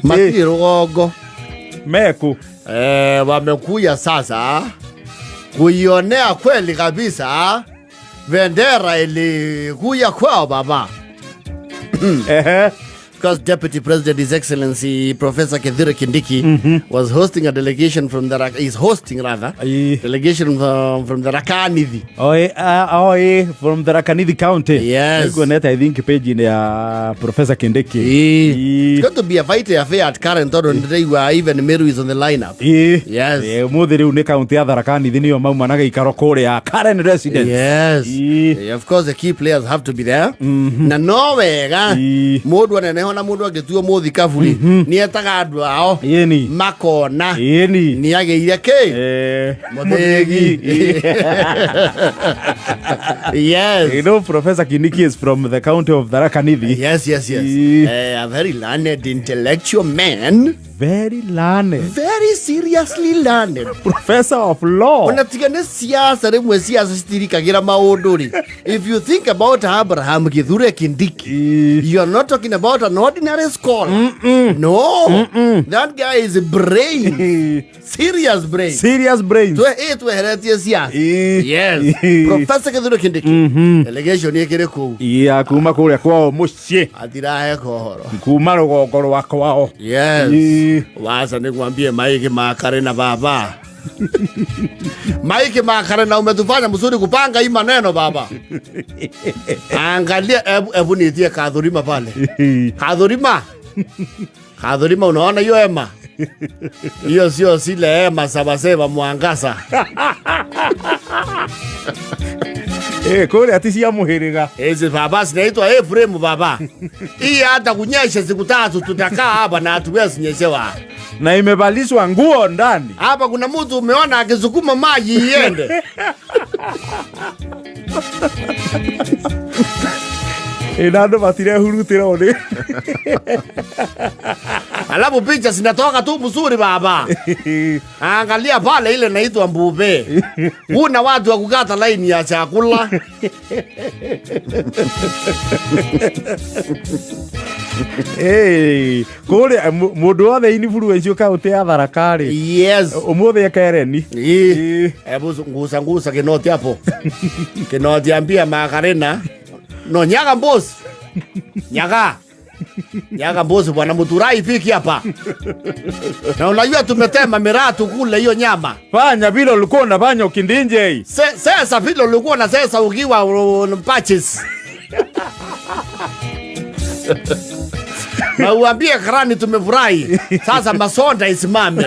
Matirĩ rũgongo. Meku. Wamekuja sasa kuionea kweli kabisa bendera ilikuja kwao baba. Ehe. Because Deputy President His Excellency Professor Kithure Kindiki was hosting a delegation from the is hosting rather Aye. delegation from the Rakanithi. Oe, oe, from the Rakanithi County. Yes. Nĩnguonete, I think, page ya Professor Kindiki. It's going to be a fight affair at Karen tondũ nĩndĩraigua even Meru is on the lineup. Ĩĩ. Yes. Ĩĩ, ũmũthĩ rĩu nĩ kaunti ya Tharaka Nithi nĩyo mauma na gĩikaro kũrĩa Karen Residence. Yes. Ĩĩ. Of course the key players have to be there. Na no wega Ĩĩ. mũndũ aneneho na mũndũ angĩtuo mũthikabu rĩ nĩ etaga andũ ao Ĩni. makona Ĩni. nĩ agĩire kĩ Mũthĩgi. Yes. You know, Professor Kindiki is from the county of Tharaka Nithi. Yes. Ĩĩ. A very learned intellectual man. Very learned. Very seriously learned. Professor of law. Ona tiga nĩ siasa rĩmwe siasa citirikagĩra maũndũ rĩ. If you think about Abraham Kithure Kindiki, Ĩĩ. you are not talking about an ordinary scholar. No. That guy is a brain. Serious brain. Serious brains. Tweheretie siasa. Ĩĩ. Yes. Ĩĩ. Professor Kithure Kindiki. Delegation ĩkĩrĩ kũu. Ya kuma kũrĩa kwao mũciĩ. Atiraheka ũhoro. Kuma rũgongo rwa kwao. Yes. Ĩĩ. Wacha nikwambie Mike Makare na baba. Mike Makare na umetufanya mzuri kupanga hii maneno baba. Angalia, ebu nitie Kathurima pale. Kathurima. Kathurima, unaona hiyo hema? Hiyo sio zile hema sabaseba Mwangaza. Eh, kũrĩa ti cia mũhĩrĩga. Hizi baba zinaitwa Ephraim baba. Hii hata kunyesha siku 3 tutakaa hapa na hatuwezi nyeshewa. Na imevalishwa nguo ndani. Hapa kuna mtu umeona akisukuma maji iende. Ĩ, na andũ matirehurutĩra ũrĩ. Alafu picha zinatoka tu mzuri baba. Angalia pale ile inaitwa mbube. Kuna watu wa kukata laini ya chakula. Hey, kũrĩa mũndũ wothe influence kaunti ya Tharaka rĩ. Yes. Ũmũthĩ ekereni. Ĩĩ. Hebu ngusa ngusa kinoti hapo. Kinoti ambia Makarena. No nyaga mbosi. Nyaga. Nyaga mbosi bwana Muturai fiki hapa. Na unajua tumetema miratu kule hiyo nyama. Fanya vile ulikuwa unafanya ukindinje. Sasa vile ulikuwa na sasa ukiwa patches. Na uambie karani tumefurahi. Sasa masonda isimame.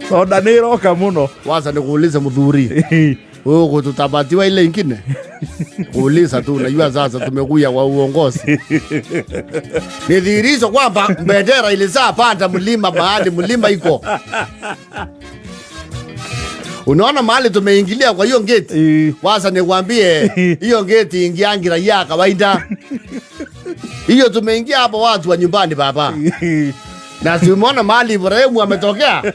Sonda nĩ ĩroka mũno. Wacha nikuulize mudhuri. Wewe tutabatiwa ile ingine? Kuuliza tu, unajua sasa tumekuja kwa uongozi. Ni dhihirisho kwamba bendera ilizaa panda mlima mahali mlima iko. Unaona mahali tumeingilia kwa hiyo gate? Wacha nikwambie hiyo gate ingiangi raia kawaida. Hiyo tumeingia hapo watu wa nyumbani baba. Na si umeona mahali Ibrahimu ametokea?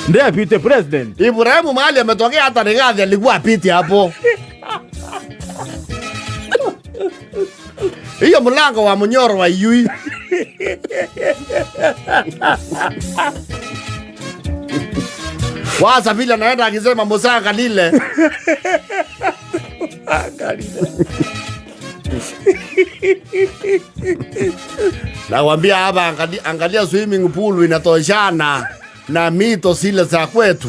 Ndiye apite president. Ibrahimu mahali ametokea hata Rigathi alikuwa apite hapo. Hiyo mlango wa Munyoro wa Iyui. Waza vile anaenda akisema Musa lile. Nakwambia hapa angalia swimming pool inatoshana na mito zile za kwetu.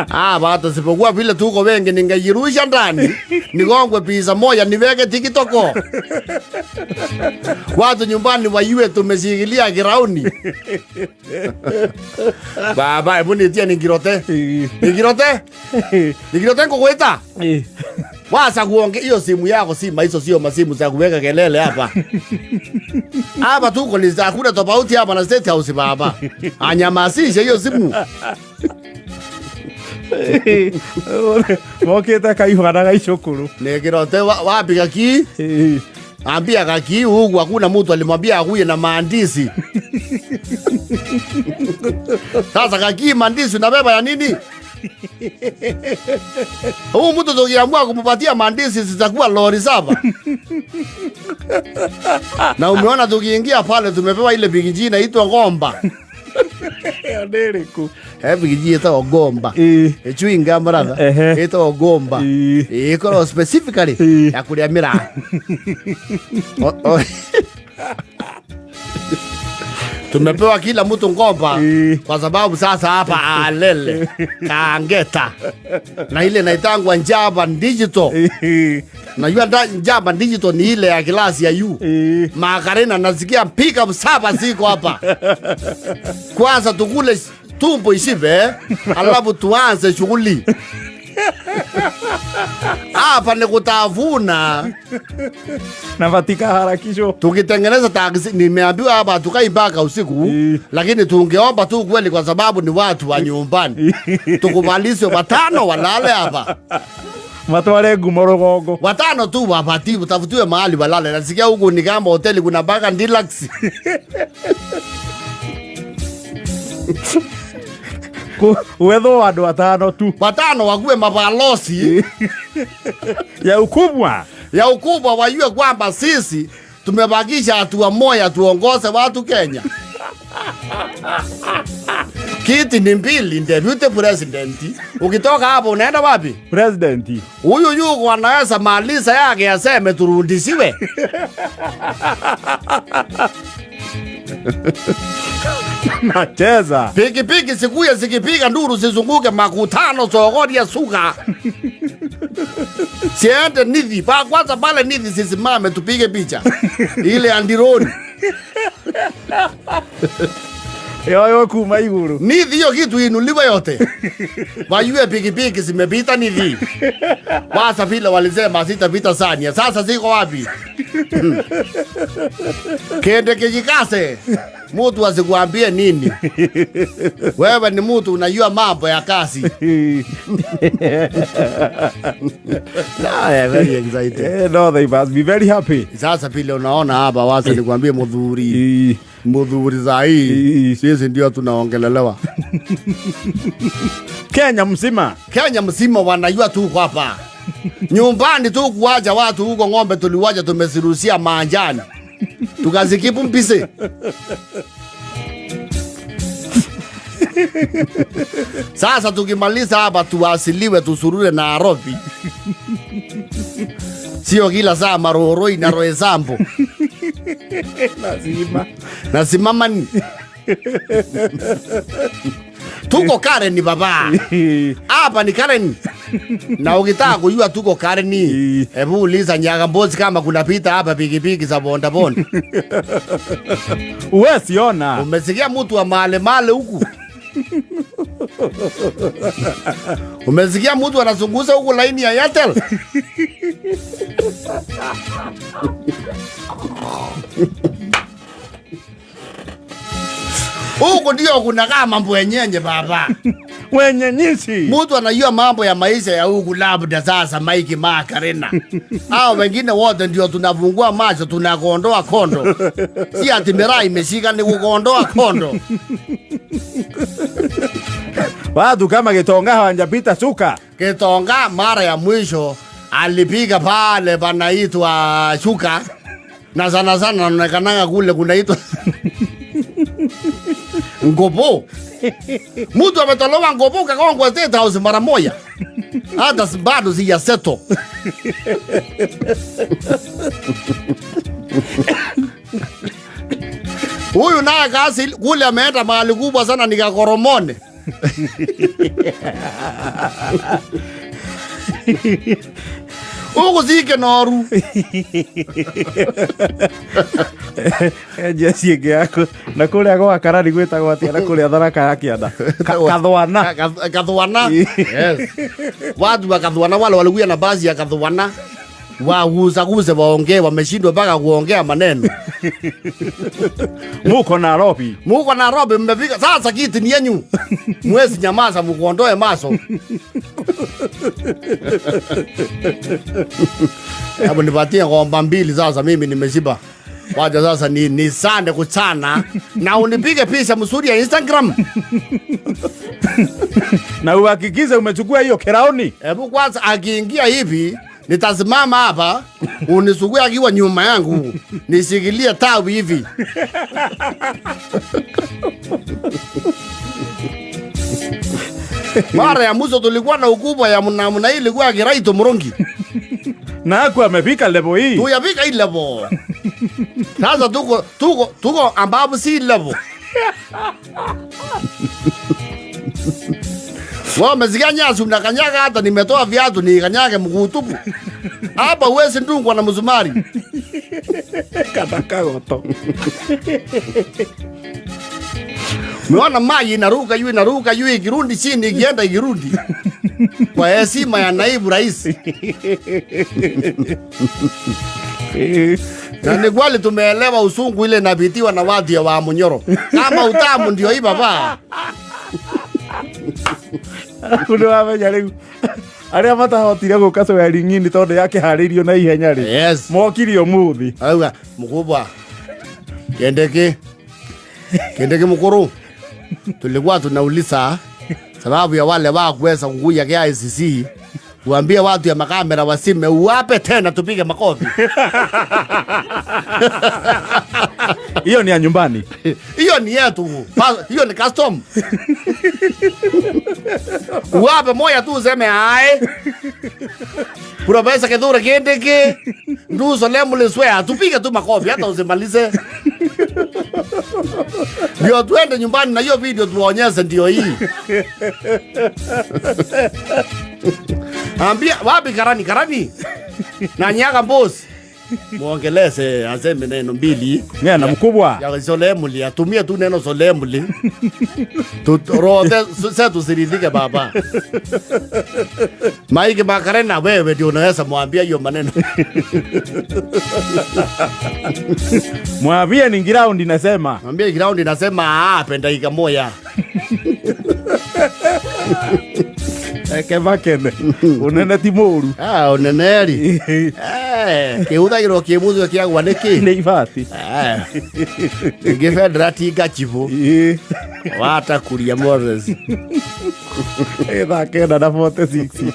Hata sipokuwa vile tuko wengi ningejirusha ndani. Nigongwe pizza moja niweke TikTok. Watu nyumbani waiwe tumeshikilia kirauni. Baba, hebu nitie ningirote. Ningirote? Ningirote ngokuita? Wacha kuongea hiyo simu yako, si hizo sio masimu za kuweka kelele hapa. Hapa tuko ni hakuna tofauti hapa na State House baba. Anyamasishe hiyo simu. Mokete kaihwana gaicukuru. Nikirote wapi kaki? Ambia kaki huku hakuna mtu alimwambia akuye na maandishi. Sasa kaki maandishi unabeba ya nini? Huu mtu tukiamua kumupatia mandizi zitakuwa lori 7. Na umeona tukiingia pale tumepewa ile bigiji inaitwa ngomba. Ĩyo nĩ ĩrĩkũ? He bigiji ĩtagwo ngomba. Chewing gum brother. Ĩtagwo ngomba. Ĩkoragwo specifically ya kũrĩa mĩraa. Tumepewa kila mtu ngomba kwa sababu sasa hapa alele kaangeta na ile naitangwa Njaba Digital. Najua Njaba Digital ni ile ya klasi ya U. Makarena nasikia pick up 7 ziko hapa. Kwanza tukule tumbo ishibe, alafu tuanze shughuli. Hapa ni kutavuna. Na vatika harakisho. Tukitengeneza taxi, nimeambiwa hapa tukai mpaka usiku, lakini tungeomba tu kweli kwa sababu ni watu wa nyumbani. Tukubaliswe 5 walale hapa. Matware ngumo rũgongo. 5 tu wapatiwe, utafutiwe mahali walale. Nasikia huku ni kama hoteli kuna mpaka deluxe. Wetho andũ 5 tu. 5 wakuwe mabalozi. Ya ukubwa. Ya ukubwa wajue kwamba sisi tumebakisha hatua moja tuongoze watu Kenya. Kiti ni 2, deputy president. Ukitoka hapo unaenda wapi? President. Huyu yuko anaweza maliza yake aseme turudishiwe. Nacheza. Pikipiki sikuya zikipiga nduru zizunguke makutano sokoni ya suka. Siende nithi, pa kwanza pale nithi sisimame tupige picha. Ile andironi. Yoyo kuma iguru. Nithi hiyo kitu inuliwe yote. Wajue pikipiki zimepita nithi. Wasa vile walisema sitapita sania. Sasa ziko wapi? Kende kijikase. Mtu asikuambie nini. Wewe ni mtu unajua mambo ya kazi. Nah, yeah, very excited. No, they must be very happy. Sasa vile unaona hapa wacha nikwambie mudhuri. Mudhuri za hii. Sisi ndio tunaongelelewa. Kenya mzima. Kenya mzima wanajua tu hapa. Nyumbani tu kuacha watu huko ng'ombe tuliwacha tumezirushia manjani. Tukazikipu mpise. Sasa tukimaliza hapa tuwasiliwe tusurure na Nairobi. Sio kila saa maroroi na roezambo. Lazima. Nasimama ni. Tuko Karen ni baba. Hapa ni Karen. Na ukitaka kujua tuko Karen ni, hebu uliza Nyagambozi kama kuna pita hapa pikipiki za bonda bonda. Uwe siona. Umesikia mtu wa male male huku? Umesikia mtu anazunguza huku laini ya Airtel? Huku ndio kuna kama mambo yenyewe baba. Wenye nyisi. Mtu anajua mambo ya maisha ya huku labda sasa Mike Makarena. Hao wengine wote ndio tunafungua macho tunakondoa kondo. Si ati miraa imeshika ni kukondoa kondo. Watu kama Gitonga hawajapita suka. Gitonga mara ya mwisho alipiga pale panaitwa shuka. Na sana sana anaonekana kule kunaitwa Ngobo. Mtu ametolewa Ngobo kagongwa State House mara moja. Hata bado sijaseto. Huyu naye kazi kule ameenda mahali kubwa sana ni Gakoromone. Huku zike noru. Jesi ĩngĩ yaku. Na kũrĩa gwa Karari gwĩtagwo atĩa? Na kũrĩa Tharaka ya Kĩanda. Kathwana. Kathwana. Yes. Watu wa Kathwana wale walikuja na basi ya Kathwana. Waguzaguze waongee, wameshindwa mpaka kuongea maneno. Muko Nairobi. Muko Nairobi mmefika. Sasa kiti ni yenyu. Mwezi nyamaza mkuondoe maso. Hebu nipatie ng'ombe 2 sasa mimi nimeshiba. Wacha sasa ni sande kuchana na unipige picha mzuri ya Instagram. Na uhakikishe umechukua hiyo kiraoni. Hebu kwanza akiingia hivi nitasimama hapa unisugue akiwa nyuma yangu nishikilie tawi hivi. Mara ya mwisho tulikuwa na ukubwa ya namna hii ilikuwa Kiraito Murungi. Na haku amefika level hii. Tuyafika hii level. Sasa tuko ambapo si level. Wao mesikia nyasi unakanyaga, hata nimetoa viatu nikanyage mguu tupu. Hapa huwezi ndungwa na msumari. Kata kagoto. Umeona maji inaruka juu, inaruka juu, ikirudi chini, ikienda ikirudi. Kwa heshima ya naibu rais. Na ni kweli tumeelewa usungu ile inapitiwa na watu ya wa Munyoro. Kama utamu ndio hii baba. Undu wamenya riu aria matahotire guka swearing-in tondu yakiharĩirio na ihenya rĩ. Yes. Mokire ũmũthĩ. Auga mkubwa. Kendeki. Kendeki mkuru. Tulikuwa tunauliza sababu ya wale wa kuweza kukuja KICC kuambia watu ya makamera wasime uwape tena tupige makofi. Hiyo ni ya nyumbani. Hiyo ni yetu. Hiyo ni custom. Uwape moja tu useme ai. Profesa Kithure Kindiki. Nduso Lemule Swear, tupige tu makofi hata usimalize. Ndio tuende nyumbani na hiyo video tuonyeshe ndio hii. Ambia wapi Karani, Karani? Na Nyaga boss. Muongeleze aseme neno mbili. Nena mkubwa. Ya Solemuli, atumie tu neno Solemuli. Turote sasa tusiridhike baba. Mike Makarena wewe ndio unaweza mwambia hiyo maneno. Mwambie ni ground inasema. Mwambie ground inasema penda ikamoya. Eke makene. Unene ti mũru. Uneneri. Kĩhũthagĩrwo kĩ mũthwe kĩagwa nĩkĩ? Nĩ ibati. Ingĩbendera ti ngachibũ. Watakuria Moses. Thaa 9 na 46.